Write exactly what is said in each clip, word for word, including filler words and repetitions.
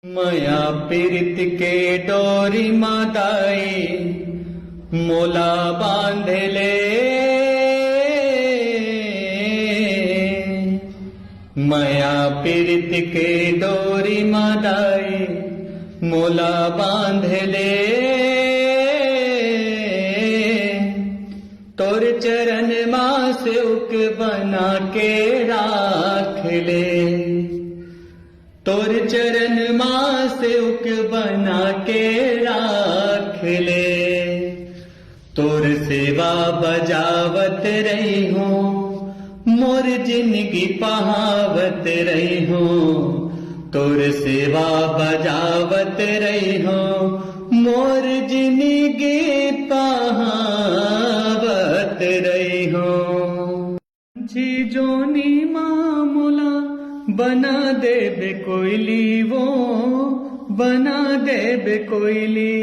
मया पीरित के डोरी म दाई मोला बांध ले। मया पीरित के डोरी म दाई मोला बांध ले। तोर चरण मा सेवक बना के राख ले। तोर चरण मा सेवक बना के राख ले। तोर सेवा बजावत रही हूँ, मोर जिंदगी पहावत रही हूँ। तोर सेवा बजावत रही हूँ, मोर जिंदगी पहावत रही हूँ। जी जोनी मामला बना देबे कोयली वो, बना देबे कोयली।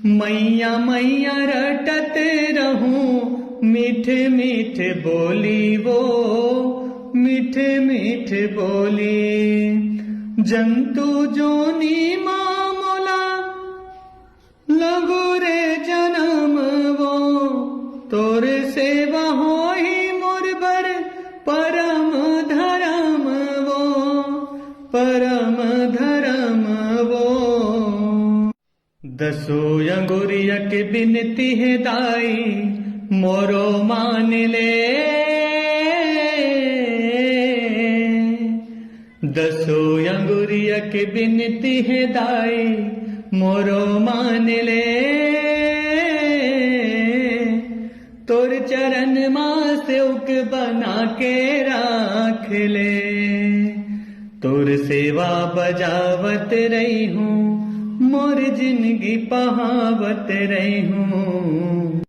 मैया मैया रटत रहूं, मीठ मीठ बोली वो, मीठ मीठ बोली। जंतु जोनी मामला लगो रे जनम वो, तोर सेवा होही मोर बर परम धरम वो, परम धरम वो। दसो अंगुरिया के बिनती हे दाई, मोरो मान ले। दसो अंगुरिया के बिनती हे दाई, मोरो मान ले। तोर चरण मा सेवक बना के राख ले। तोर सेवा बजावत रही हूँ, मोर जिंदगी पहावत रही हूँ।